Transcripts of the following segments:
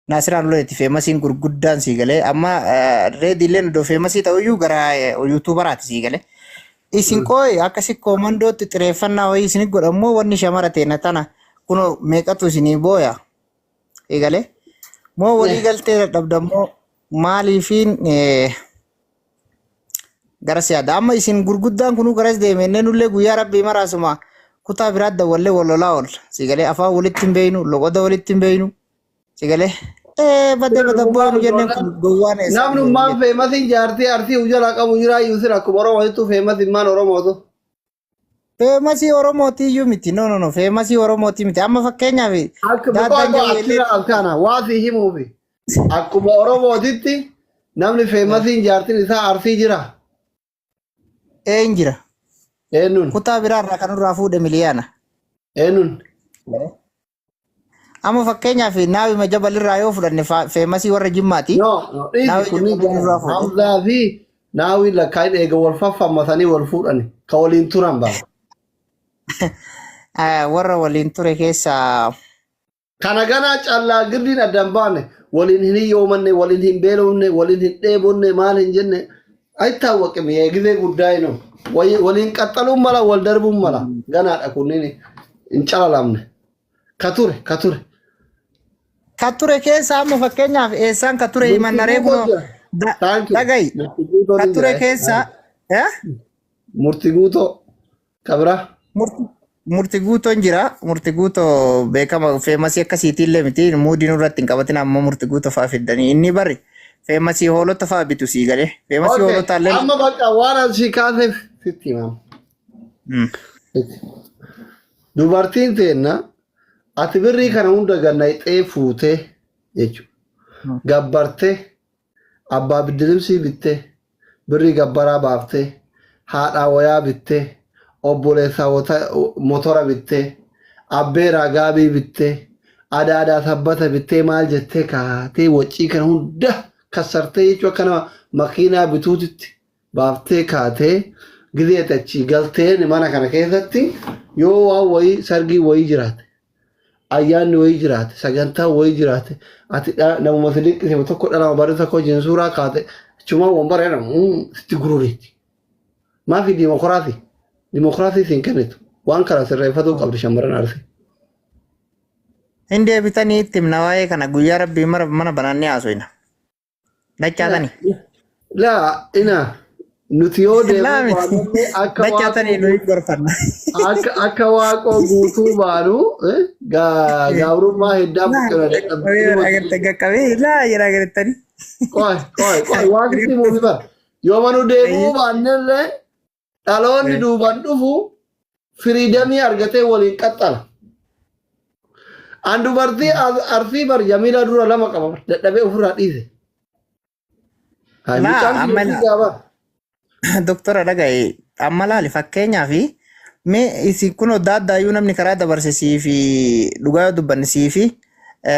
Naasiraan Loleeti famousiin gurguddaan sii galee. Amma reediilleen iddoo famousii ta'uyyuu gara YouTuberaati sii galee. Isin qooyi akka sikkoo mandootti xireeffannaa wayii isin godhammoo wanni shamara teena tana kunoo meeqatu isinii booya eegalee moo walii galtee dadhabdammoo maaliifiin garas yaada. Amma isin gurguddaan kunuu garas deeme innee nullee guyyaa rabbii maraasuma kutaa biraatti dawwallee wal lolaa oolla. Sigalee afaan walitti hin beeynu, loqoda walitti hin beeynu. Sigalee badee bada booynu jenneen kun gowwaan eessaa dhufe Namnummaan biyya. famousiin jaartii Arsii jalaa qabu jiraa iyyuu akkuma Oromootu famousiin maan Oromootu. Famousii Oromootii iyyuu miti. No, no, no. Famousii Oromootii miti. Amma fakkeenyaaf Akka daaddaan biqoo jawweellee achirraa kana waa si himuufi. Akkuma Oromootitti namni famousiin jaartiin isaa Arsii jira. Een jira. Eenyuun? Kutaa biraarraa kan irraa fuudhe miliyaana. Eenyuun? Amma fakkeenyaaf Naawima Jabalirraa yoo fudhanne famousii warra Jimmaati. No, no, dhiisi Naawii kunniin Jabalirraa fuudhe. Hamzaa fi Naawii lakkaa'in eega wal faffammatanii wal fuudhani ka waliin turan bara. Warra waliin ture keessaa Kana ganaa callaa girdiin adda hin baane, waliin hin hiyyoomanne, waliin hin beelofne, waliin hin dheebonne, maal hin jenne ayitaawwaqime gizee guddaa ino waliin qaxxaluun mala, wal darbuun mala, ganaadha kunniin hin calalamne. Ka ture ka ture. Ka ture keessa amma fakkeenyaaf eessaan ka ture Murtii himannaree guutoo kunoo jira. Thank you. dhagayi. Murtii guutoo Ka ni ture jira. keessa eh? Murtii guutoo ka biraa. Murti guutoon jira. Murti guutoo beekama famousii akkasiitii illee miti. Muudii nurratti hin qabatin amma murti guutoo fa'aa fiddanii. Inni bari famousii hoolota fa'aa bitu sii galee. Famousii hoolota illee. Amma bakka waan asii kaaseef sitti himama. Dubartiin teenna ati birrii kana hunda gannayxee fuutee jechuudha. Gabbartee abbaa biddilimsii bittee, birrii gabbaraa baaftee, haadhaa wayaa bittee, obboleessaa motora bittee, abbeeraa gaabii bittee, adaadaa sabbata bittee, maal jettee kaatee waccii kana hunda kassartee jechuun akka nama makiinaa bituutitti baaftee kaatee gizee ati achii galteen mana kana keessatti yoo waan wayii sargii wayii jiraate, ayyaanni wayii jiraate, sagantaan wayii jiraate, ati namuma si dinqisiifu tokko dhalama barri tokko wajjin suuraa kaate achumaan wambara jedhamu sitti gururiiti. Maafi dimokiraasii? Dimokiraasii siin kennitu. Waan kana sirreeffatuu qabdi shamarran Arsii. Hin deebitanii itti himna waa'ee kana guyyaa rabbii mara mana banannee haasofna. Dachaatani. Laa ina nuti yoo Laa deemuu miti. baanullee akka Dachaatanii waaqoo nuyi gorfanna. akka waaqoo guutuu baanu gabrummaa hiddaa buqqina dadhabbii. Agartee qaqqabee laa jedha agartanii. Qoy qoy qoy waan sitti himuufi bara. Yoo manu deemuu baannellee dhaloonni duuban dhufu freedomii argatee waliin qaxxala. An dubartii Arsii bar Jamiilaa dura lama qaba bar dadhabee ofirraa dhiise. Hai, Laa mucaan amma kiyya laa fiigaa bar. Doktora dhagaye amma laali fakkeenyaaf mee isin kunoo daaddaayyuu namni karaa dabarse sii fi dhugaa yoo dubbanne sii fi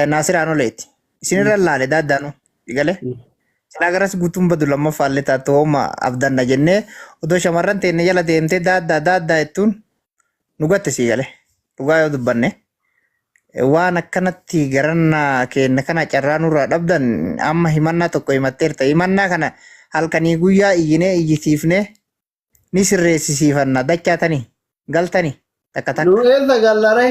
Naasiraan oleeti. Isinirra laale daaddaanu galee. Silaa garas guutuun badu lammaffaallee taatu hooma abdanna jennee odoo shamarran teenne jala deemtee daaddaa daaddaa jettuun nu gatte sii galee. Dhugaa yoo dubbanne waan akkanatti garannaa keenya kana carraa nurraa dhabdan amma himannaa tokko himatteerta. Himannaa kana halkanii guyyaa iyyinee iyyisiifnee ni sirreessisiifanna dachaatanii galtanii takka Nu takka. eessa gallare?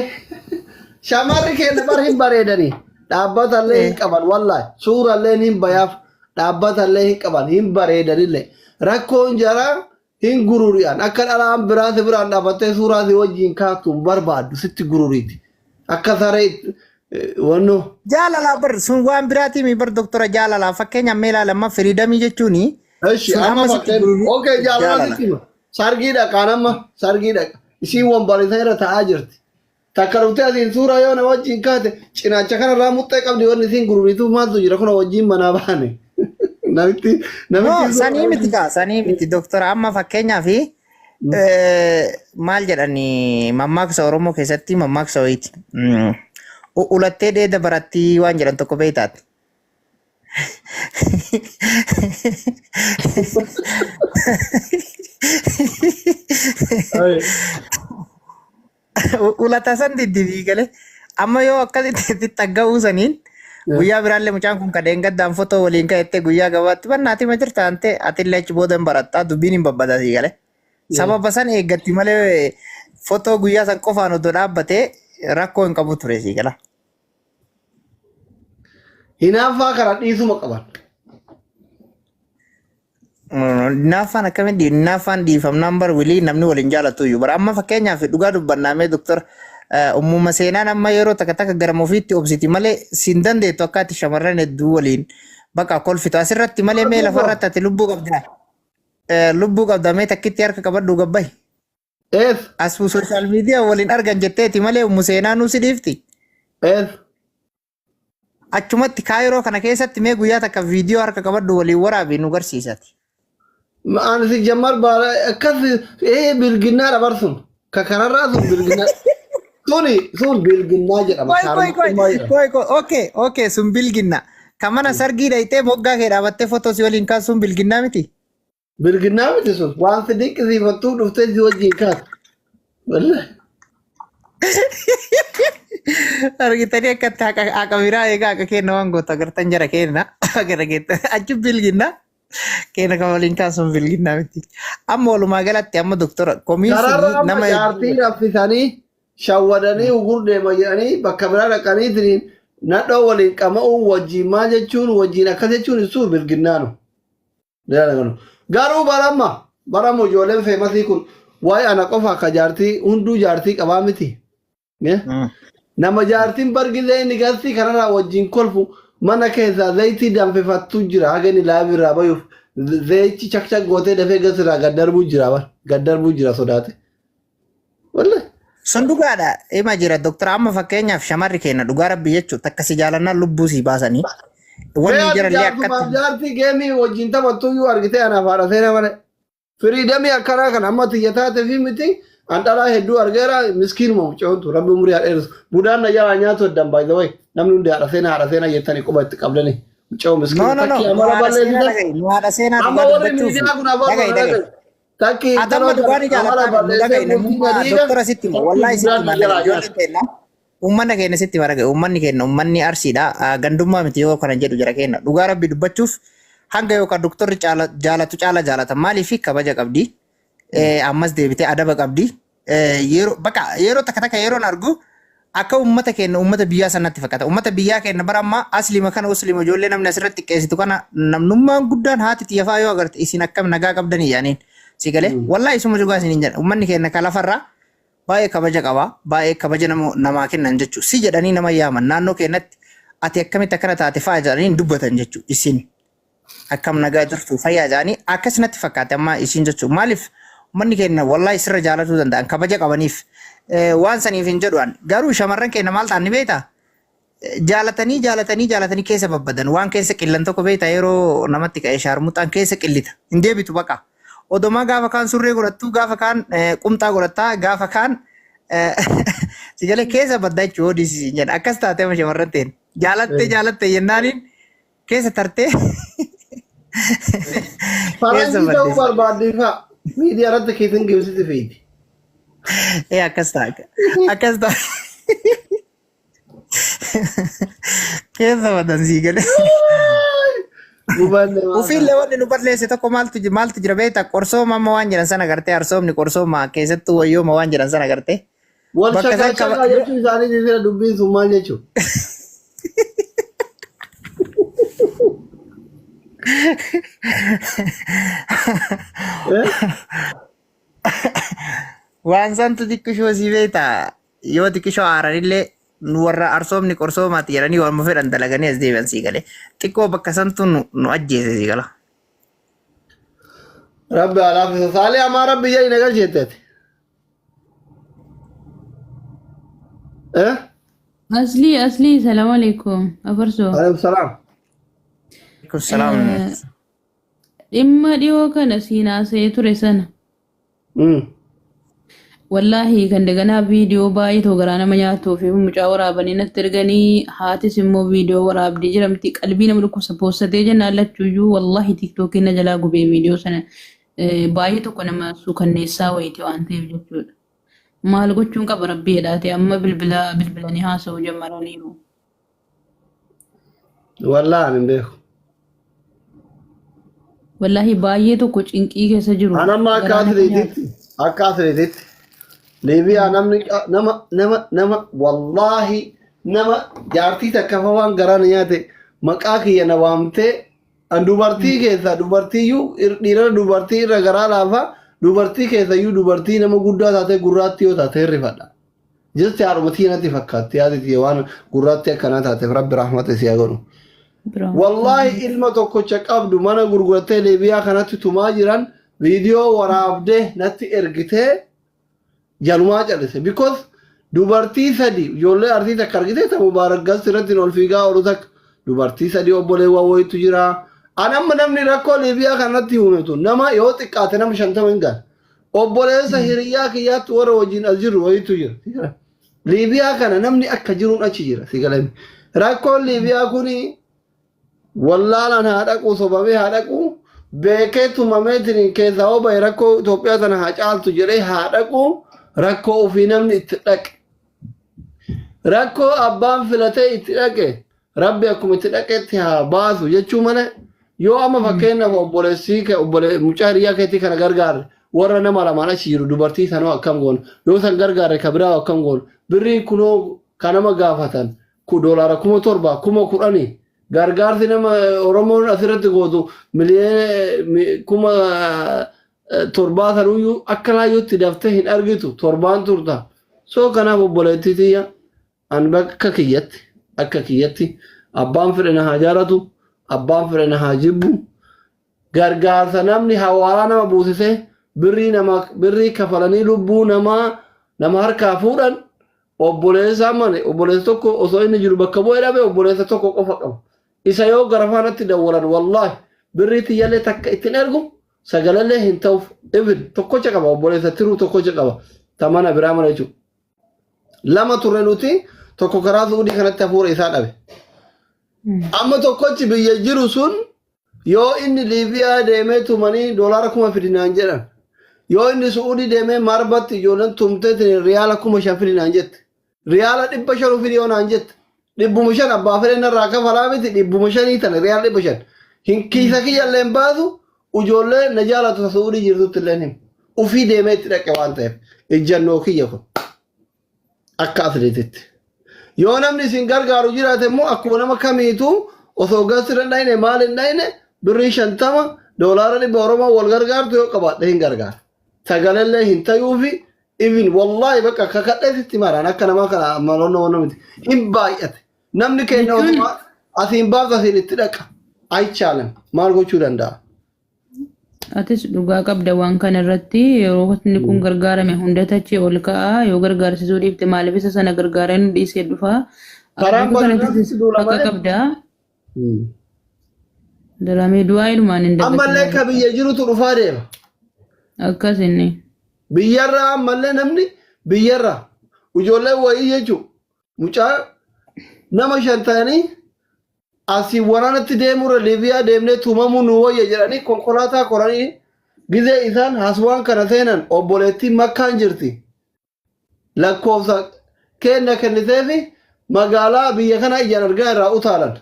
Shamarri keenya bar hin bareedani. Dhaabbatallee hin qaban wallahi. Suurallee hin bayaaf. Dhaabbatallee hin qaban hin bareedanillee. Rakkoon jaraa hin gururi'an. Akka dhalaan biraa si biraan dhaabbattee suuraa si wajjin kaattu hin barbaaddu sitti gururiiti. Akka saree wannoo. Jaalalaa bar sun waan biraatii mi bar doktora jaalalaa fakkeenya mee ilaali amma freedomii jechuuni Eshi sun amma amma sitti fakkeenya. gururi Okay, jaalala jaalala. sitti hima. Sargii dhaqaan amma sargii dhaqa. Isiin wambara isa irra taa'aa jirti. Takka dhuftee asiin suuraa yoo na wajjin kaate cinaacha kanarraa muxxee qabdi, wanni isiin gururiituuf maaltu jira kuna wajjin manaa baane. Namitti No, namitti sanii miti kaa, sanii miti doktora. Amma fakkeenyaaf maal jedhani mammaaksa Oromoo keessatti mammaaksa wayiiti. Ulattee dheeda barattii waan jedhan tokko beektaati. Ulata san diddibii galee amma yoo akkasitti xagga'uu saniin Guyyaa biraallee mucaan kun kadheen gaddaan fotoo waliin ka'ettee guyyaa gabaatti bannaati ma jirta ante atillee achi booda hin barattaa dubbiin hin babbadaa sii galee. Sababa san eeggatti malee fotoo guyyaa san qofaan odoo dhaabbatee rakkoo hin qabu ture sii gala. Hinaaffaa kana dhiisuma qaban. Hinaaffaan akkamitti hinaaffaan dhiifamnaan bar wilii namni waliin jaalatu iyyuu bara amma fakkeenyaaf dhugaa dubbannaa mee doktor ummuma seenaan amma yeroo takka takka gara ofiitti obsiti malee siin dandeettu akka ati shamarran hedduu waliin bakka kolfitu asirratti malee mee lafarratti ati lubbuu qabda lubbuu qabda mee takkitti harka qabadhu gabbahi. Ees Asuu social media waliin argan jetteeti malee ummu seenaa nuu si dhiifti. Ees. Achumatti kaayiroo kana keessatti mee guyyaa takka viidiyoo harka qabadhu waliin waraabi nu garsiisati. Ani si jammar baala akkas ee bilginnaa dhabar sun ka kanarraa sun bilginnaa suni sun bilginnaa jedhama. Koi koi koi Shaarmummaa jedhama. koi koi okay okay sun bilginna. Kan mana sargii dhayxee moggaa kee dhaabattee footoo si waliin kaasuun bilginnaa miti. Bilginnaa miti sun waan si dinqisiifattuu dhuftee si wajjin kaatu. Wallahi. Argitanii akkatti haqa haqa biraa eegaa haqa kenna waan goota agartan jara kenna gara keetta achi bilginna kenna kan waliin kaasuun bilginnaa miti. Amma walumaa galatti amma doktora komiin sun Karaarra amma nama jaartii raffisanii shawwadanii ugur deema jedhanii bakka biraa dhaqanii tiriin nadhoo waliin qama'uun wajjin maal jechuun wajjin akkas jechuun ibsuu bilginnaanu. Garuu baramma baramma ijoolleen feemasii kun waa'ee ana qofa akka jaartii hunduu jaartii qabaa miti. Nama jaartiin bargillee inni galtii kanarraa wajjin kolfu mana keessaa zayitii danfifattu jira haga inni laabii irraa bayuuf zayichi chakchak gootee dafee gasirraa gad darbuu jira bar gad darbuu jira sodaate. Wallahi. Sun dhugaadha. Ima jira doktora amma fakkeenyaaf shamarri keenya dhugaa rabbi jechuun takka si jaalannaan lubbuu si baasanii. Wanni Mee ati jirallee jaartumaaf akkatti. jaartii geemii wajjin taphattu iyyuu argitee anaaf haadha seenaa malee. Firiidamii akkanaa kan amma tiyya taate fi miti an dhalaa hedduu argeera miskiinuma mucoontu rabbi umurii haa dheeressu. Budaan na jalaa nyaatu heddan by the way namni hundi haadha seenaa haadha seenaa jettanii quba itti qabdanii mucoo No miskiina no no takkii nu amala haadha seenaa balleessitan dhaga'i nu haadha seenaa amma dhugaa warri dubbachuuf miidiyaa kun afaan dhaga'i kana dhaga'i. dhaga'i. Takki Adamma intaloo dhugaa tana ni amala jaalataa nu balleessee dhaga'i bultii namummaa gadiiga doktora sitti hima takkii wallaahi sitti budaan hima na dhaga'i jalaa ijoolleen nyaatu. keenya uummanni keenya sitti hima dhaga'i uummanni keenya uummanni arsiidha gandummaa miti yoo kana jedhu jara keenya dhugaa rabbi dubbachuuf hanga yookaan doktorri caala jaalatu caala jaalata maaliif kabaja qabdi ammas deebitee adaba qabdi yeroo bakka yeroo takka takka yeroon argu akka uummata keenya uummata biyyaa sanatti fakkaata. Uummata biyyaa keenya bara ammaa aslima kana uslima ijoollee namni asirratti xiqqeessitu kana namnummaan guddaan haati xiyyafaa yoo agarte isin akkam nagaa qabdanii yaaniin. Si galee wallaahi isuma dhugaa isin hin jedha. Uummanni keenya kan lafarraa baay'ee kabaja qaba. Baay'ee kabaja namaa kennan jechuudha. Si jedhanii nama yaaman naannoo keenyatti ati akkamitti akkana taate fa'a jedhanii hin dubbatan jechuudha isin. Akkam nagaa jirtu fayyaa jedhanii akkas natti fakkaate amma isiin jechuun maaliif uummanni keenya wallaahi sirra jaalatuu danda'an kabaja qabaniif waan saniif hin jedhu an garuu shamarran keenya maal ta'an ni beektaa jaalatanii jaalatanii jaalatanii keessa babbadan waan keessa qillan tokko beektaa yeroo namatti ka'e shaarmuxaan keessa qillita hin deebitu baqa odomaa gaafa kaan surree godhattuu gaafa kaan qumxaa godhattaa gaafa kaan si galee keessa baddaa jechuun odisiisiin jedha akkas taatee amma shamarran ta'een jaalattee jaalattee jennaaniin keessa tartee keessa Faranjii ta'uu baddeessa. barbaaddi fa'a. Miidiyaa irratti keessan geessiti feeti. Ee akkas ta'a. Akkas ta'a. Keessa badan sii galee. Gubanne maal Ufiillee wanni nu balleesse tokko maaltu jira beektaa qorsooma amma waan jedhan sana gartee arsoomni qorsooma keessattuu wayyooma waan jedhan sana gartee. Wal Bakka isaan shakaa qaba. shakaa jechuun isaanii jijjiira dubbiin sun maal jechuudha? Waan santu xiqqishoo si beektaa yoo xiqqishoo aaranillee nu warra arsoomni qorsoomaati jedhanii waan fedhan dalaganii as deebi'an sii galee xiqqoo bakka santu nu ajjeese sii gala. Rabbi alaafisa. Saalee amaa rabbi jedhi na galcheetteeti. Eh? Asli, asli, salam alaikum. Afarso. Alaikum salaam. Alaikum salaam. Dhimma dhiyoo kana siin haasa'ee ture sana. Wallaahi kan daganaa viidiyoo baay'ee too garaa nama nyaatuu fi mucaa waraabanii natti erganii haatis immoo viidiyoo waraabdee jiramti qalbii nama dhukkubsa poostatee jennaan lachuuyyuu wallaahi tiiktookiin na jalaa gubee viidiyoo sana baay'ee tokko nama suukanneessaa wayiiti waan ta'eef jechuudha. Maal gochuun qaba rabbii jedhaate amma bilbila bilbilanii haasa'uu jammaraniiru. Wallaahi ani hin beeku. Wallaahi baay'ee tokko cinqii keessa jiru. An amma akka Garaa nama nyaata. atileetitti Liibiyaa namni nama nama nama wallaahi nama jaartii takka fa waan garaa na nyaate maqaa kiyya na waamtee an dubartii keessaa dubartiiyyuu dhiirara dubartii irra garaa laafa dubartii keessayyuu dubartii nama guddaa taatee gurraattii yoo taate hirrifadha. Jechi haadhuma tiyya natti fakkaatti yaadi tiyya waan gurraattii akkanaa taateef rabbi rahmata isii haa godhu. Biraa. Wallaahi ilma tokkocha qabdu mana gurgurattee Liibiyaa kanatti tumaa jiran viidiyoo waraabdee natti ergitee jalumaa calise. Because dubartii sadi ijoollee artii takka argitee ta Mubaarak Gasti irratti ol fiigaa oolu takka dubartii sadi obboleewwan wayitu jira. An amma namni rakkoo Liibiyaa kanatti uumetu nama yoo xiqqaate nama 50 hin gahan. Obboleessa hiriyyaa kiyyaatti warra wajjin as jirru wayitu jira. Liibiyaa kana namni akka jiruun achi jira. Si galame. Rakkoon Liibiyaa kuni wallaalaan haa dhaqu sobamee haa dhaqu beekee tumameetiin keessaa hoo bahe rakkoo Itoophiyaa tana haa caaltu jedhee haa dhaqu rakkoo ofii namni itti dhaqe. Rakkoo abbaan filatee itti dhaqe Rabbi akkuma itti dhaqetti haa baasu jechuu malee yoo amma fakkeenyaaf obboleessii kee obbole mucaa hiriyaa keetii kana gargaarre warra nama lamaan achi jiru dubartii sanoo akkam goona yoo san gargaarre ka biraa akkam goona birriin kunoo ka nama gaafatan ku doolaara 7,000 10,000 gargaarsi nama Oromoon asirratti gootu miliyoona 7,000 sanuyyuu akka laayyootti daftee hin argitu torbaan turta soo kanaaf obboleettii tiyya An bakka kiyyatti akka kiyyatti abbaan fedhe na haa jaalatu abbaan fedhe na haa jibbu gargaarsa namni hawaalaa nama buusisee birrii nama birrii kafalanii lubbuu namaa nama harkaa fuudhan obboleessa mane obboleessa tokko osoo inni jiru bakka bu'ee dhabe obboleessa tokko qofa qaba. Isa yoo gara faanatti dawwalan wallaahi birrii tiyyallee takka ittiin ergu sagalallee hin ta'uuf ibid tokkocha qaba obboleessa tiruu tokkocha qaba ta mana biraa mana jechuudha. Lama turre nuti tokko karaa Suudii kanatti hafuura isaa dhabe. Amma tokkochi biyya jiru sun yoo inni Liibiyaa deemee tumanii doolaara 1000 fidinaan jedhan. Yoo inni Suudii deemee marbatti ijoolleen tumteetiin riyaala 5000 fidinaan jette. Riyaala 500 fidi yoo naan jette. 500 abbaa fedhe narraa kafalaa miti 500 tana riyaala 500. Hin kiisa kiyyallee hin baasu Ijoollee na jaalatu ta Su'uudii jirtutti illee himu. Ufii deemee itti dhaqe waan ta'eef ejjannoo kiyya kun akka atleetitti. Yoo namni isin gargaaru jiraate immoo akkuma nama kamiituu osoo gasti irra hin dhayne maal hin dhayne birrii 50 doolaara 100 Oromoo wal gargaartu yoo qabaadhe hin gargaara. Sagalellee hin tayuufi even wallaahi bakka kakadhee sitti maraan akka namaa kana maloonni wanna miti hin baay'ate. Namni keenya Jechuun osuma asiin baaftu asiin itti dhaqa. Aychaalam maal gochuu danda'a? Atis dhugaa qabda waan kana irratti yeroo inni kun gargaarame hunda tachee ol ka'a yoo gargaarsisuu dhiifte maaliif isa sana gargaaree nu dhiisee dhufa Karaan bakka bal'inaan kanattis sitti duula haqa malee. qabda daramee du'aa ilumaan hin Ammallee dagatinaa ka biyya jirutu dhufaa deema. akkas inni Biyyarraa ammallee namni biyyarraa ijoollee wayii jechuun Mucaa nama shan ta'anii asii waraanatti deemurra Liibiyaa deemnee tumamuu nu wayya jedhanii konkolaataa koranii gizee isaan haswaan kana seenan obboleettiin makkaan jirti. Lakkoofsa kenna kenniteefi magaalaa biyya kana ijaan argaa irraa utaalan.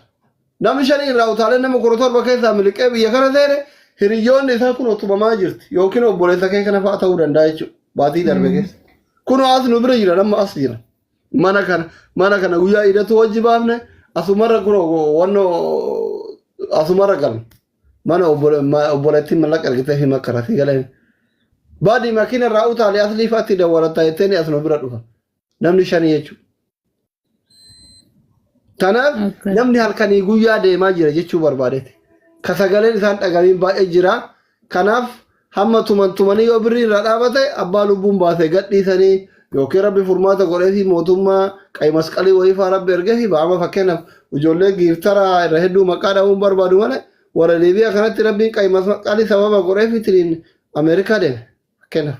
Namni shanii irraa utaalee nama 17 keessaa miliqee biyya kana seene hiriyyoonni isaa kun tumamaa jirti yookiin obboleessa kee kana fa'aa ta'uu danda'a jechuudha baatii darbe keessa. Kunoo as nu bira jira nama as jira. Mana kana guyyaa idatu wajji baafne asumarra kunoo wanno asumarra galme. Mana obboleettiin mallaqa argitee fi makkara si galee. Baadii makiina irraa utaalee aslii fa'aatti dawwalatta jetteen as nu bira dhufa. Namni shanii jechuudha. Kanaaf Akkas. namni halkanii guyyaa deemaa jira jechuu barbaadeeti. Ka sagaleen isaan dhagamiin baay'ee jira. Kanaaf hamma tuman tumanii yoo birrii irraa dhaabate abbaa lubbuun baasee gadhiisanii yookiin rabbi furmaata godhee fi mootummaa qayi masqalii wayii faa rabbi ergee fi ba'ama fakkeenyaaf ijoollee giiftaraa irra hedduu maqaa dhabuun barbaadu malee warra Liibiyaa kanatti rabbiin qayi masqalii sababa godhee fi tiriin Ameerikaa deeme fakkeenyaaf.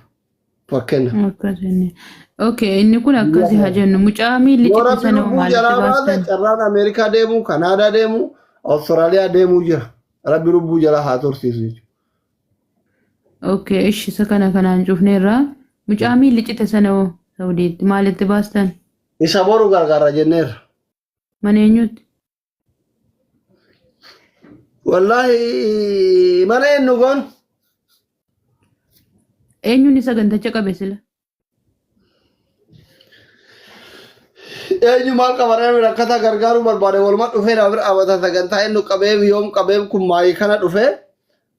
Fakkeenyaaf. Akkas inni. Okay, inni kun akkasi haa jennu. Mucaa miilli Yoo cite rabbi sana lubbuu maalitti jalaa baase baastan? carraan Ameerikaa deemuu, Kanaadaa deemuu, Awustiraaliyaa deemuu jira. Rabbi lubbuu jalaa haa tursiisu jechuudha. Okay, ishi isa kana kanaan cufneerra. Mucaa miilli cite sana hoo Saudiitti maalitti baastan? Isa boru gargaarra jenneerra. Mana eenyutti? Wallaahi mana eenyu goon? Eenyuun sagantacha qabe sila? Eenyu maal qaba namni rakkataa gargaaruu barbaade walumaa dhufee nama bira dhaabata sagantaa eenyu qabeef yoom qabeef kun maayii kana dhufee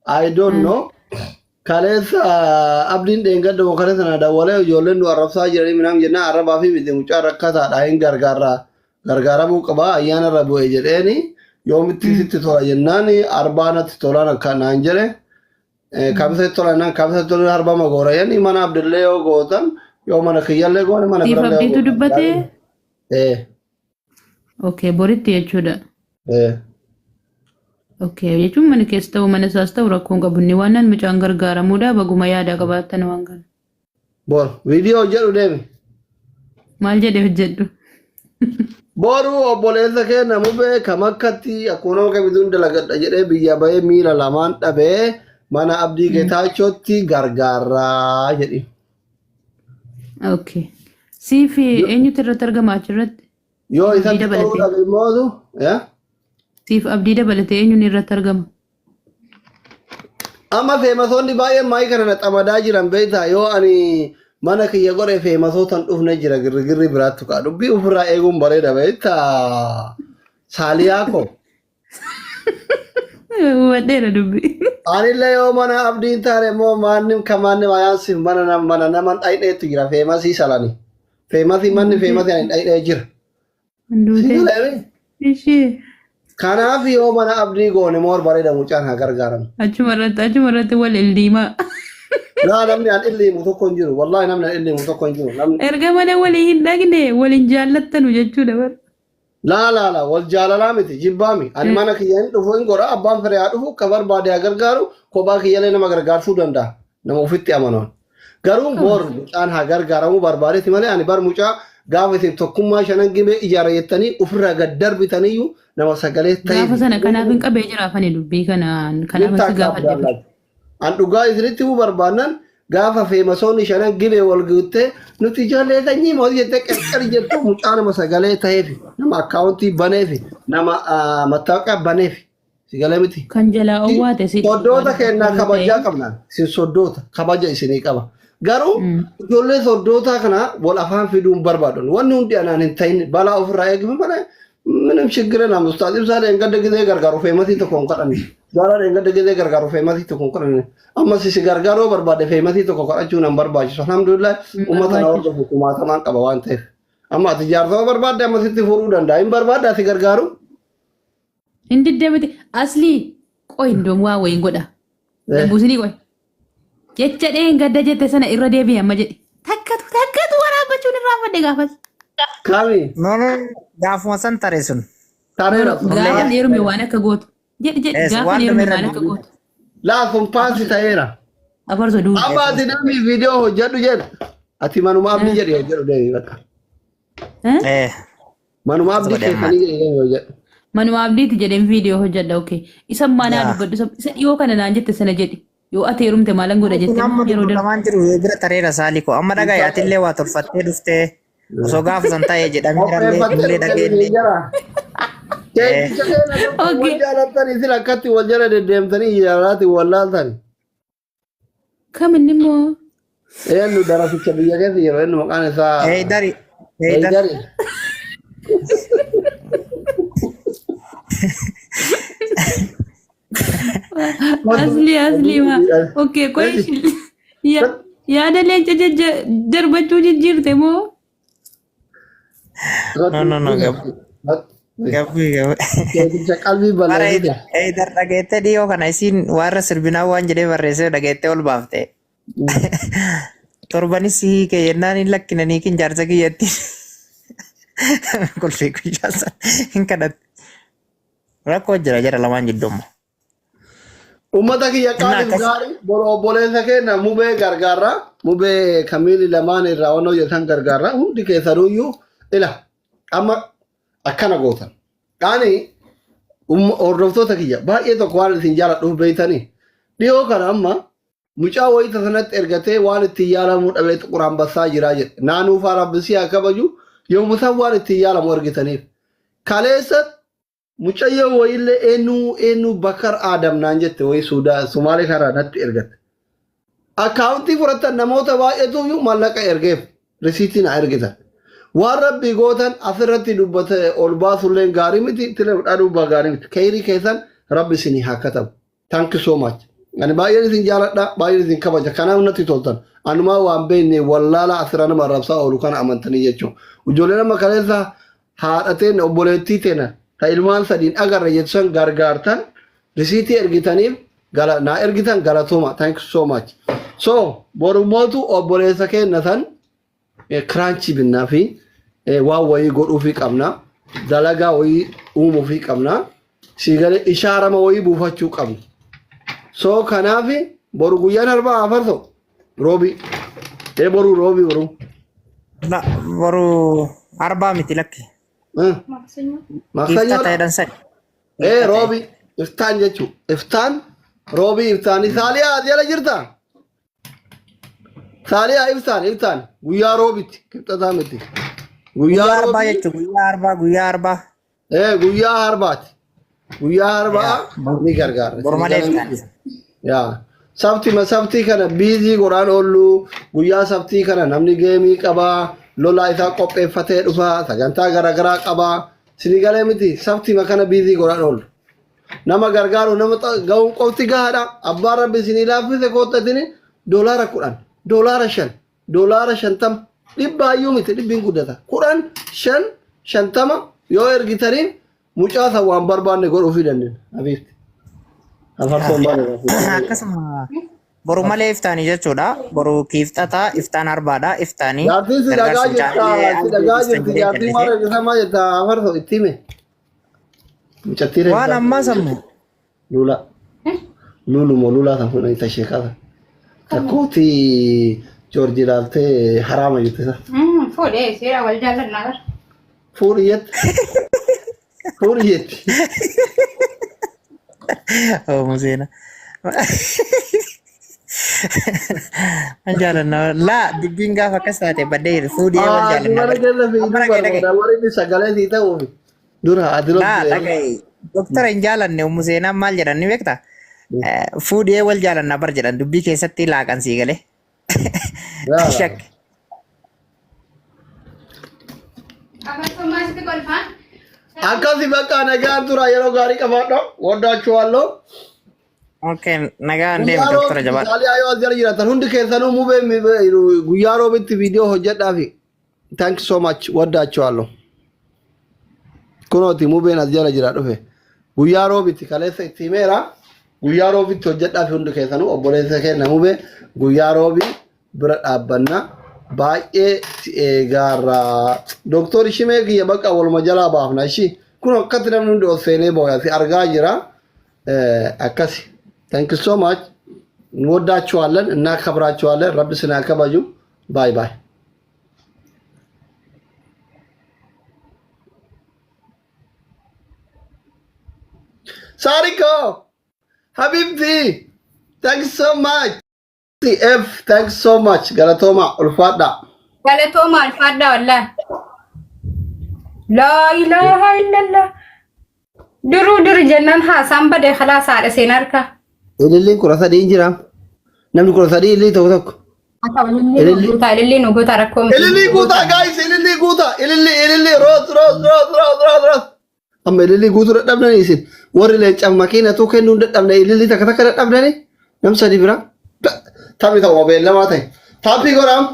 I don't know. Kaleessa abdiin dheengadda moo kaleessa na dawwalee ijoolleen nu arrabsaa jiranii minam jennaan arrabaa fi miti mucaa rakkataadha hin gargaarraa gargaaramuu qaba ayyaana irra bu'e jedheeni yoomitti sitti tola jennaan arbaa natti tolaan akka naan jedhe kamisa tola jennaan kamisa tola arba magoora jenni mana abdillee yoo gootan yoo mana kiyyallee goone mana Siif birallee yoo abdiitu gootan. dubbatee? Eh, Okay, boritti jechuudha. eh. Okay, jechuun mana keessa ta'u mana isaas ta'u rakkoon qabu inni waan nan mucaan gargaaramuudha baguma yaada qabaattan waan kana. Bor viidiyoo hojjedhu deemi. Maal jedhee hojjedhu? Boru obboleessa keenya mubee kam akkatti akkuma nama kamituu dalagadha jedhee biyya bahee miila lamaan dhabee mana Abdii Geetaachootti gargaarraa jedhi. Okay. Siif eenyutu irratti argama achirratti? Yoo Abdii isatti toluu dabalatee. dhabe immoo Siif abdii dabalatee eenyuun irratti argama? Amma feemasoonni baay'een maayii kana na xamadaa jiran beektaa yoo ani mana kiyya godhe feemasootan dhufne jira girrigirri biraattu ka'a. Dubbii ofirraa eeguun bareeda beektaa. Saaliyaa koo. Hubadheera dubbii. Anillee yoo mana abdiin taane immoo maanni kamaanni mayaansiif mana mana naman dhayidheetu jira feemasii salani. Feemasii manni feemasii ani dhayidhee jira. Si Hunduutee. galee? Ishee. Kanaaf yoo mana abdii goone moor bareeda mucaan haa gargaaramu. Achuma irratti wal ildiimaa. Laa namni an illiimu tokko hin jiru. Wallaahi namni an illiimu tokko hin jiru. Namni Erga mana walii hin dhaqne waliin jaallattanu jechuudha bara. Laa laa laa wal jaalalaa miti jibbaa mi. Ani mana kiyya hin dhufu hin godha abbaan fedhe haa dhufu ka barbaade haa gargaaru kophaa kiyyallee nama gargaarsuu danda'a. Nama ofitti amanuun. Garuu moor mucaan haa gargaaramuu barbaadeeti malee ani bar mucaa gaafa isin tokkummaa shanan gibee ijaara jettanii ofirraa gad darbitaniyyuu nama sagalee ta'e. Gaafa sana kanaaf hin qabee jira afani dubbii kanaan kanaaf si gaafadhe. An dhugaa isinitti himuu barbaannan gaafa feemasoonni shanan gibee wal guuttee nuti ijoollee sanyii mootii jettee qarqar jettu mucaa nama sagalee ta'eef nama akkaawuntii baneef nama mattaaqaa baneef sagalee miti. Kan jalaa owwaate si. Soddoota kennaa kabajaa qabna. Isin soddoota kabaja isinii qaba. Garuu ijoollee soddootaa kana wal afaan fiduun barbaadu. Wanni hundi anaan hin ta'in balaa ofirraa eegifu malee ምንም ችግር የለም። ኡስታዝ ኢብሳ dheengadda gizee gargaaru feemasii tokko hin kadhanne. Jaalaa dheengadda gizee gargaaru feemasii tokko hin kadhanne. Ammas si gargaaruu barbaade feemasii tokko kadhachuu nan barbaachisu. Alhamdulillah uummata na hordofu kumaatamaan qaba waan ta'eef. Amma ati jaarsama barbaadde amma sitti furuu danda'a. Hin barbaadde ati gargaaru. Hin diddee aslii qoy indoom waa wayiin godha. Buusinii qoy. Jecha dheengadda jette sana irra deebi'i amma jedhi. Takkatu takkatu waraabbachuun irraanfadhe gaafas. Kami? No, no, gaafuma san tare sun. Tareera. Gaafa heerume waan akka gootu. Jedhi jedhi Yes, gaafa waan heerume dhume waan irra akka gootu. Laa sun paasi ta'eera. Afarso duuba. Amma ati namni viidiyoo hojjedhu jedha. Ati manuma abdii jedhi hojjedhu deemi bakka. Eh, Manuma abdii godhe amma. keessanii jedhi deemi hojjedhu. Manuma abdiiti jedheen viidiyoo hojjedha okay. Isa manaa dubbadhu isa dhiyoo kana naan jette sana jedhi. Yoo ati heerumte maalan godha Kun jette amma yeroo darbu. dubbatamaan jiru bira tareera saalii koo. Amma dhagaa atillee waa tolfattee dhuftee osoo gaafa san ta'e jedhameerallee Qopheeffattee nullee dhufte dhageenye. jara. Keeticha keenya wal jaalattanii isin akkatti wal jala deddeemtanii jaalalaati wal laaltani. Kam inni immoo Eenyu darasicha biyya keessa jiru eenyu maqaan isaa? Heydari. Heydar. Heydari. Asli asli ma. Okay qoy yaada leenca darbachuu jijjiirte moo? No, no, no, gabu. Gabu, gabu. Keeticha qalbii Bara balleessite. Heydar dhageettee dhiyoo kana isiin warra sirbinaa waan jedhee barreessee dhageettee ol baafte. Torbanis hiike jennaan hin lakkinanii kin jaarsa kiyyatti. Kolfee guyyaa sana hin kadhatte. Rakkoo jira jara lamaan jidduumma. Uummata kiyya Innaa qaaliif akkas gaarii boru obboleessa keenya mubee gargaarra. Mubee kamiili lamaan irraa waan hojjetan gargaarra. Hundi keessanuyyuu ila amma akkana gootan. Ani hordoftoota kiyya baay'ee tokko waan isin jaaladhuuf beeytanii. Dhiyoo kana amma mucaa wayita sanatti ergatee waan ittiin yaalamuu dhabee xuqur ambassaa jiraa jedhe. Naanuu faa rabbisii haa kabaju yommuu isaan waan ittiin yaalamu argitaniif. Kaleessa Mucayyoo wayiillee eenyu eenyu Bakar Aadam naan jette wayii Suudaa Sumaalee karaa natti ergatte. Akkaawuntii fudhatan namoota baay'eetu iyyuu maallaqa ergeef risiitii na ergitan. Waan rabbii gootan asirratti dubbate ol baasullee gaarii miti tile dhadubbaa gaarii miti. Keeyrii keessan rabbi isinii haa katabu. Thank you so much. Ani baay'een isin jaaladha, baay'een isin kabaja. Kanaaf natti toltan. Anumaa waan beekne wallaala asirra nama arrabsaa oolu kana amantanii jechuudha. Ijoolleen amma kaleessa haadha teenya obboleettii teenya ta ilmaan sadiin agarra jettu san gargaartan risiitii ergitaniif gala naa ergitan galatooma. Thank you so much. So borumootu obboleessa keenya san kiraanchii binnaa fi waan wayii godhuufii qabna. Dalagaa wayii uumuufii qabna. Siigalee ishaarama wayii buufachuu qabna. So kanaaf boru guyyaan arbaa afarso roobii. Ee boru roobii boru. La boru arbaa miti lakki. Ifta Maksanyoo. ta'edhan sadi. Ee roobii iftaan jechuun iftaan roobii iftaan saaliyaa jala jirta. Saaliyaa iftaan iftaan guyyaa roobitti kibxataa miti. Guyyaa Guyyaa arbaa roobii. jechuun guyyaa arbaa guyyaa arbaa. Ee guyyaa arbaati. Guyyaa arbaa ni gargaara. Boru malee iftaan. Yaa sabti ma sabtii kana biizii godhaan oollu guyyaa sabtii kana namni geemii qabaa lolaa isaa qopheeffatee dhufa sagantaa garaagaraa qabaa sinigalee miti sabtii ma kana biizii godhaan oollu. Nama gargaaru nama ga'uun qofti gahaadha. Abbaan rabbi isinii laaffise koottatini $10 $5 $50 dhibbaayyuu miti dhibbiin guddata 10 5 50 yoo ergitaniin mucaa san waan barbaanne godhuufii dandeenya. Habiibti. Afarsoon baane. Akkasuma boru malee iftaanii jechuudha. Boru kiifxataa iftaan arbaadha iftaanii. Jaartiin si dhagaa Gargaarsa jirta mucaa si dhagaa jirti jaartiin maal ergisan maal jetta afarsoo itti hime. Mucattii Waan reeffaa. ammaa sammu Lula. Lulu moo lulaa san fuudhanii tashee qaba. Takkooti Joorji ilaaltee haraama jette isa. Fuudhee seera wal jaallannaa bara. Fuudhi jette. Fuudhi jetti. Oh, Museena. An jaalannaa. Laa dubbiin gaafa akkas taate baddee jirti. Fuudhee wal jaalannaa. Mana keessa fiiguu Amma dhagaye dhagaye. barbaada. Warri inni sagalee sii ta'uufi. Dura ati Laa loltu. dhagaye. Doktara hin jaalanne Ummu Seenaan maal jedhan ni beektaa? Fuudhee wal jaalannaa bar jedhan dubbii keessatti laaqan sii galee. Shak. Afarsummaa sitti kolfaan. Akkasi bakka nagaan tura yeroo gaarii qabaadha. Woddaachuu Okay, nagaan deemi Guyyaa doktara roobitti jabaadha. saaliyaa yoo as jala jiraatan hundi keessanuu mubee guyyaa roobitti viidiyoo hojjedhaafi. Thank you so much. Woddaachuu Kunooti mubeen as jala jira dhufe. Guyyaa roobitti kaleessa itti himeera. Guyyaa roobitti hojjedhaafi hundi keessanuu obboleessa keenya mubee guyyaa roobii bira dhaabbanna. Baay'ee si eegaarra. Doktorri Shimee kiyya bakka waluma jalaa baafna ishii. Kun akkatti namni hundi ol seenee booya si argaa jira. Akkasi. Thank you so much. እንወዳችኋለን፣ እናከብራችኋለን። ረቢ ስናከባዩ ባይ ባይ። ሳሪኮ ሀቢብቲ thank you so much. F thank you so much. Galatoomaa ulfaadha. Galatooma alfaadhaa wallaahi. Laa ilaaha illallah. Duruu duri jennaan haasaan badee khalaas haadha seen harka. Ililliin 13 jira. Namni 13 ilillii tokko tokko. Ililli guutaa ililli nu guutaa rakkoo miti. Ilillii guutaa guys ilillii guutaa ilillii ilillii roos roos roos roos roos roos. Amma ilillii guutuu dadhabdanii isin warri leencaaf makiinatu kennuu hin dadhabne ilillii takka takka dadhabdanii nam sadi bira. Taphni ta'uma beellamaa ta'e. Taappii godhaam.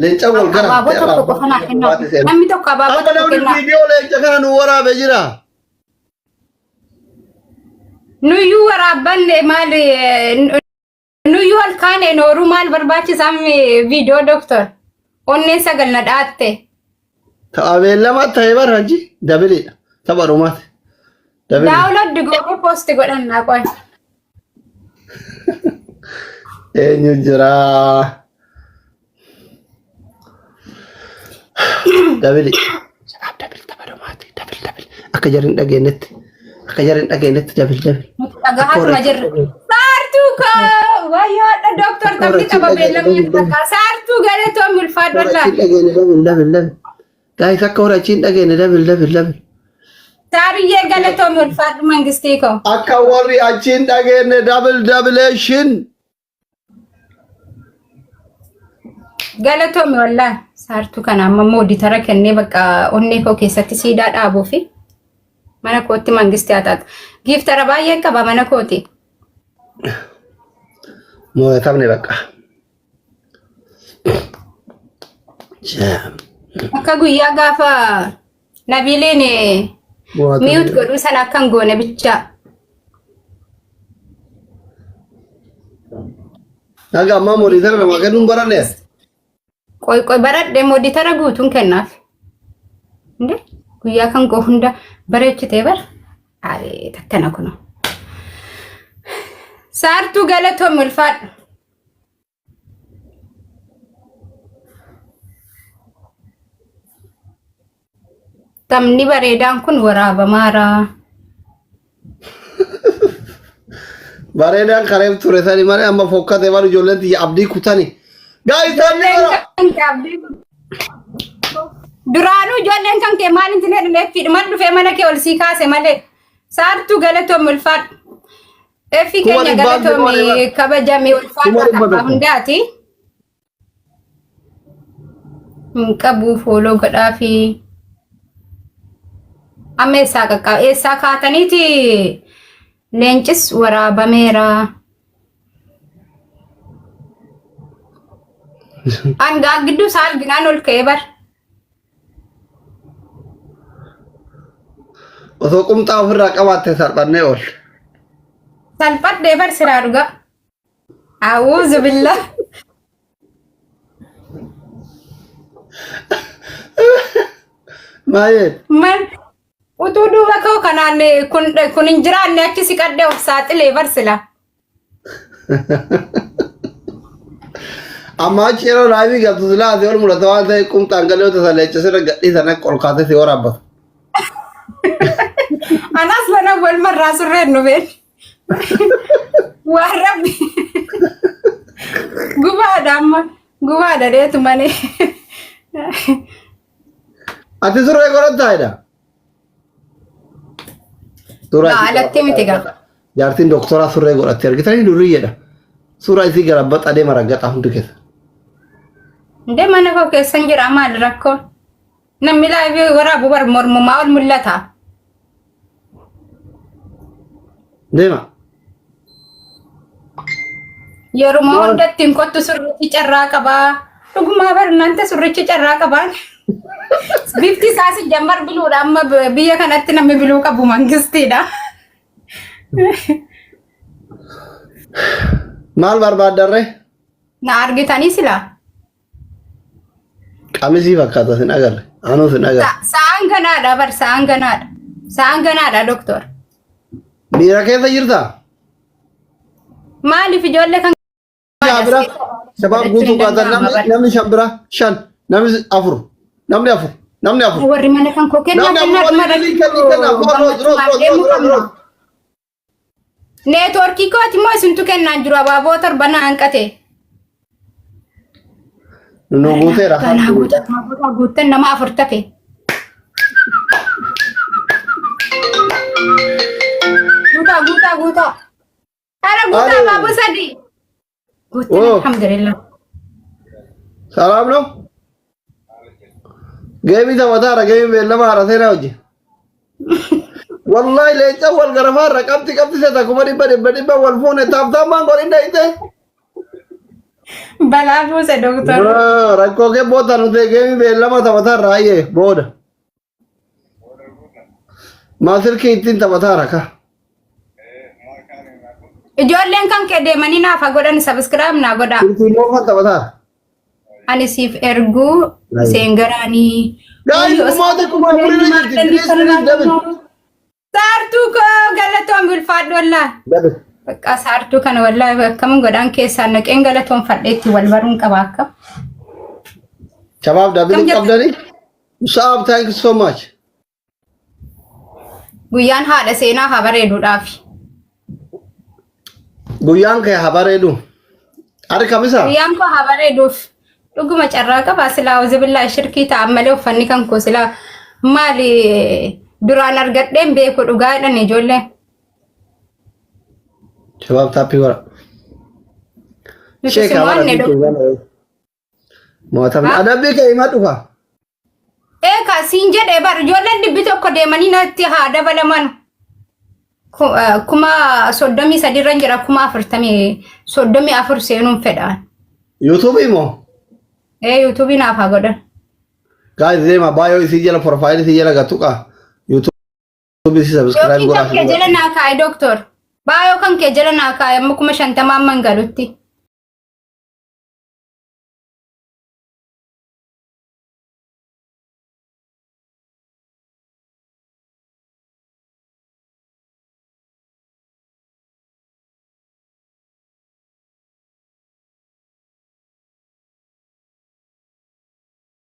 Leenca wal gara. Abaaboo tokko qofa naa kennaa. Namni tokko abaaboo Amma tokko namni kennaa. viidiyoo leenca kana nu waraabe jira. Nuyyuu waraabbanne maal nuyyuu halkaane nooruu maal barbaachisaa viidiyoo doktor. Onneen sagal na dhaatte. Tapha beellamaa ta'e bara hajji dabiliidha. Tapha dhumaati. Dabilii. Download goonee post godhannaa qoy. Eenyu jira? Dabili. Shabaab double tapha dhumaati. Double double. Akka jarri hin dhageenyetti. Akka jarri hin dhageenyetti double double. Nuti dhagahaatuma jirra. Saartuu koo wayyoodha doktor taphni tapha beellamni takka. Saartuu galatoo ulfaadhu Warra wallaahi. achi hin dhageenye double double double. Guys akka warra achi hin dhageenye double double double. Saariyyee galatoomi ulfaadhu mangistii koo. Akka warri achiin dhageenye double doubleeshin. Galatoomi wallaahi. Saartuu kana amma immoo oditara kennee bakka onnee koo keessatti siidaa dhaabuu fi mana kootti mangistii haa taatu. Giiftara baay'een qaba mana kooti. Moo'atamne bakka. Akka guyyaa gaafa Nabiiliin mute godhuu sana akka hin goone bichaa. Naga ammaa moditara namaa kennuun baranne. Qoy qoy baradhee moditara guutuun kennaaf. Inde guyyaa kan koo hunda bareechitee bara. Abeet akkana kunoo. Saartuu galatoomi ulfaadhu. Taphni bareedaan kun waraabamaara. Bareedaan kareef ture sani malee amma fokkate malee ijoolleen tiyya abdii kutani. Gaa'is taphni Ijoolleen bara. kan kee abdii Duraanuu ijoolleen kan kee maal hin jedhne fiidhuman dhufee mana kee ol sii kaase malee. Saartuu galatoomi ulfaadhu. Effi Kuma keenya dhibbaan galatoomi deemaa kabajami ulfaadhu Kuma dhibba akka abbaa tokko. hundaati. Hin qabu fooloo godhaafi. Amma eessaa qaqqaba eessaa kaataniiti leencis waraabameera. An gidduu isaa arginaan ol ka'ee bar. Osoo qumxaa ofirraa qabaatte salphannee ool. Salphadhee bar siraa dhugaa. A'uuzu billah. Maayee. Mal utuu duuba koo kanaan kun kun hin jiraanne achi siqadhee of saaxilee bar sila. Amma achi yeroo laayivii galtu silaa asii ol mul'ata waan ta'eef qumxaan galee yoo tasa leenca sirra gadhiisan akka ol kaatee si waraabbata. Anas mana wal marraa surreen nu been. Waan rabbi gubaadha amma gubaadha dheetu malee. Ati surree godhattaa jedha. Suuraa Gaa isii alatti miti gaa. Jaartiin doktoraa surree godhatte argitanii durriyyedha. Suuraa isii gara baxadee maraggaxa hundi keessa. Ndee mana koo keessan jira maal rakkoo? Namni laayivii waraabu bar mormumaa ol mul'ata. Deema. Yeruma hundatti hin kottu surrichi carraa qabaa. Dhugumaa bar nanta surrichi carraa qabaan. Bifti isaas jammar biluudha amma biyya kanatti namni biluu qabu mangistiidha. Maal barbaaddarree? Na argitanii silaa? Qamisii fakkaata sin agarre. Anuu sin agarre. Sa'aan ganaadha bar sa'aan ganaadha. Sa'aan ganaadha doktor. Miira keessa jirtaa? Maaliif ijoollee kan Shan bira shabaab guutuu qaatan namni namni shan bira shan namni afur namni afur namni afur. Warri mana kan koo kennaa Namni kennaa afur dhuma warri kenni kenna roos roos roos roos roos. Neetwoorkii kooti immoo isintu kennaan jiru abaaboo torba na hanqate. Nu guuteera. Kanaa guutaa guutaa guuttan nama afur tafe. Guutaa guutaa guutaa. Ara guutaa Alo. abaaboo sadii. Guuttan Oh. alhamdulillah. Salaam no. Geemii taphataara geemii beellama haara seenaa hojii. Wallahi leenca wal garafaarra qabxi qabxi seeta kuma dhibba dhibba dhibba wal fuune taaftaan godhin dhayite. Balaa buuse doktor. Rakkoo kee booda nuti geemii beellama taphataarra hayyee booda. Maa silkii ittiin taphataara ka. Ijoolleen kan kee deemanii naaf haa godhan subscribe naa godhaa. Silkii moofan taphataara. Ani siif erguu seengaraanii. Guys, kumaata kuma afurii jirti. Please, please, double. Saartuu koo galatoon ulfaadhu wallaahi. Double. Bakka saartuu kana wallaahi akkam godhaan keessaan naqeen galatoon fadheetti wal baruun qaba akka. Shabaab double Kam jirta? qabdanii. Saab, thank you so much. Guyyaan haadha seenaa haa bareeduudhaafi. Guyyaan kee haa bareedu. Ari kamisa? Guyyaan koo haa bareeduuf. Dhuguma carraa qabaa silaa uzubillaa shirkii ta'an malee uffanni kan koo silaa maali Duraan argadheen beeku dhugaa jedhan ijoolleen. Shabaab taappii godha. Nuti Sheeka si bara mo'anne biituu doktor. gana. Mo'atamne. Ha? Adabbii kee himaa dhufa. Eeka siin jedhee bar ijoolleen 100 deemanii natti haa dabalaman. 33,000 irra jira 40,034 seenuun fedhaan. Yuutuubii moo? Ee yuutuubii naaf haa godhan. Guys deema baay'oo isii jala profile isii jala gatuqa. Yuutuubii isii subscribe Yookiin godhaa. kan kee jala naa kaa'i doktor. Baay'oo kan kee jala naa kaa'i amma 50,000 amma hin galutti.